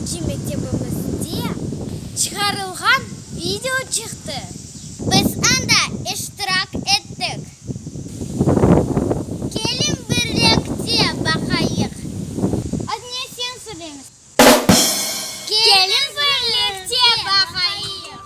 Birinci mektebimizde çıqarılğan video çıqtı. Biz anda iştirak ettik. Keliñ birlikte baqayıq. Adne sen söyleymiz. Keliñ birlikte baqayıq.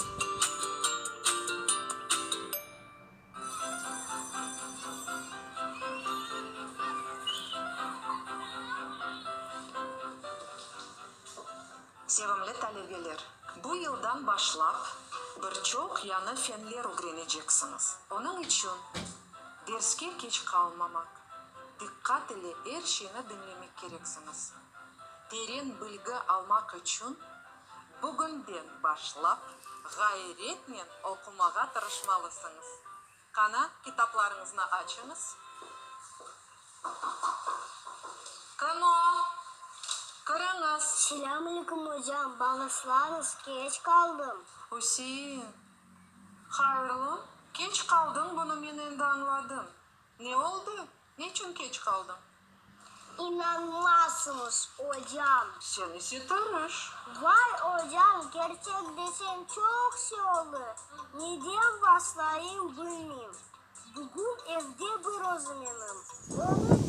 Sevimli talebeler, bu yıldan başlap bir çoq yañı fenler ögreneceksiñiz. Onıñ içün derske keç qalmamaq, diqqat ile er şeyni diñlemek kereksiñiz. Teren bilgi almaq içün bugünden başlap ğayretnen oqumağa tırışmalısıñız. Qana, kitaplarıñıznı açıñız. Kim o? Kiriñiz. Selâm aleyküm, ocam, bağışlañız, keç qaldım. Üsein, hayırlı, keç qaldıñ, bunı men endi añladım. Ne oldı? Neçün keç qaldıñ? İnanmazsıñız, ocam. Sen ise tırış. Vay, ocam, kerçek desem, çoq şey oldı. Neden başlayım, bilmeyim. Bugün evde bir özüm enim.